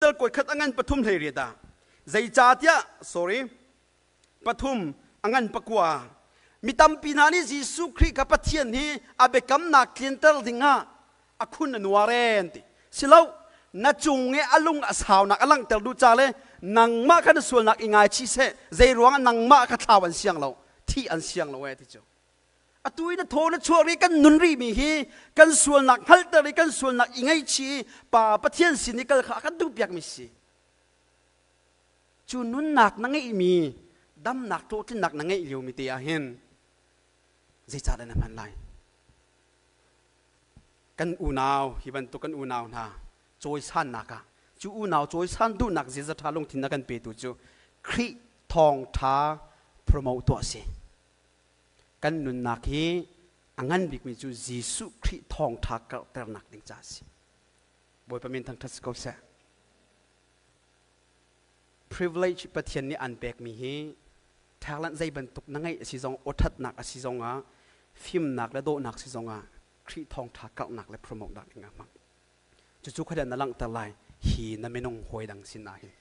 Epistol koi khat angan pathum hlei riat ah zeicahtiah, sorry, pathum angan pakua, mi tampi hna nih Jesuh Khrih kha Pathian hi a biakamnak tlinter dingah a khun a nuar e an ti. Silo, na cung i a lung a saunak a langhter duh ca le nangmah kha na sualnak i ngaichih seh, zei ruangah nangmah kha thlau an siang lo, thih an siang lo e ti cu. Atu i na thaw na chuak i kan nun rihmi hi kan sualnak hngalhter i kan sualnak i ngaihchih i Pa Pathian sin i kal kha a kan duhpiakmi si. Cu nunnak na ngeihmi, damnak hlawhtlinnak na ngeih liomi te ah hin zeicahdah na hman lai? Kan unau, hi bantuk kan unau hna cawisannak ah cu unau cawisan duhnak ziaza ṭha lungthin na kan petu cu Khrih thawngṭha promote tuah a si. Kan nunnak hi a ngan bikmi cu Jesuh Khrih thawngṭha karhternak ding ca a si. Bawipa min thangṭhat si ko seh. Privilege Pathian nih an pekmi hi talent zei bantuk na ngeih a si zong, awṭhatnak a si zongah, fimnak le dawhnak si zongah Khrih thawngṭha karhnak le promote nak ding ah hmang. Cucu khuadang na langhter lai hi na minung hawi dang sin ah hin.